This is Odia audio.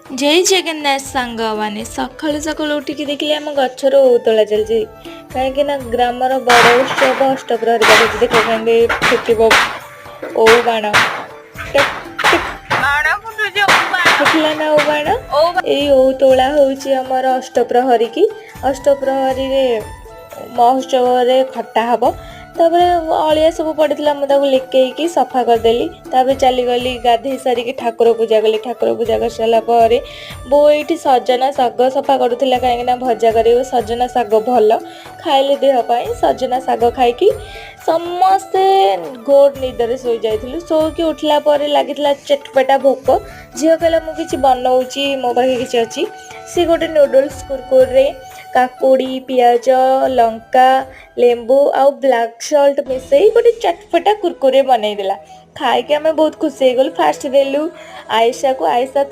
ଜୟ ଜଗନ୍ନାଥ ସାଙ୍ଗମାନେ। ସକାଳୁ ସକାଳୁ ଉଠିକି ଦେଖିଲି ଆମ ଗଛରୁ ଓଉ ତୋଳା ଚାଲିଛି, କାହିଁକି ନା ଗ୍ରାମର ବଡ଼ ଉତ୍ସବ ଅଷ୍ଟପ୍ରହରୀ ପାଖରେ। ଦେଖ କେମିତି ଫୁଟିବ ଓଉ ବାଣ। ଟିକ୍ ଟିକ୍। ବାଣ ଫୁଟୁଛି, ଓଉ ବାଣ। ଫୁଟିଲା ନା ଓଉ ବାଣ? ଓଉ। ଏଇ ଓଉ ତୋଳା ହେଉଛି ଆମର ଅଷ୍ଟପ୍ରହରୀ କି ଅଷ୍ଟପ୍ରହରୀରେ ମହୋତ୍ସବରେ ଖଟା ହବ। ତାପରେ ଅଳିଆ ସବୁ ପଡ଼ିଥିଲା, ମୁଁ ତାକୁ ଲେକେଇକି ସଫା କରିଦେଲି। ତାପରେ ଚାଲିଗଲି, ଗାଧେଇ ସାରିକି ଠାକୁର ପୂଜା କଲି। ଠାକୁର ପୂଜା କରିସାରିଲା ପରେ ବୋଉ ଏଇଠି ସଜନା ଶାଗ ସଫା କରୁଥିଲା, କାହିଁକିନା ଭଜା କରିବ। ସଜନା ଶାଗ ଭଲ ଖାଇଲେ ଦେହ ପାଇଁ। ସଜନା ଶାଗ ଖାଇକି ସମସ୍ତେ ଘୋର ନିଦରେ ଶୋଇଯାଇଥିଲୁ। ଶୋଇକି ଉଠିଲା ପରେ ଲାଗିଥିଲା ଚଟପଟା ଭୋକ। ଝିଅ କହିଲା, ମୁଁ କିଛି ବନଉଛି, ମୋ ପାଖେ କିଛି ଅଛି। ସିଏ ଗୋଟେ ନୁଡ଼ଲ୍ସ କୁରକୁରରେ କାକୁଡ଼ି, ପିଆଜ, ଲଙ୍କା, ଲେମ୍ବୁ ଆଉ ବ୍ଲାକ୍ ସଲ୍ଟ ମିଶାଇ ଗୋଟେ ଚଟପଟା କୁରକୁରେ ବନେଇଦେଲା। ଖାଇକି ଆମେ ବହୁତ ଖୁସି ହେଇଗଲୁ। ଫାଷ୍ଟ ଦେଲୁ ଆୟେଶାକୁ। ଆୟେଶା ତ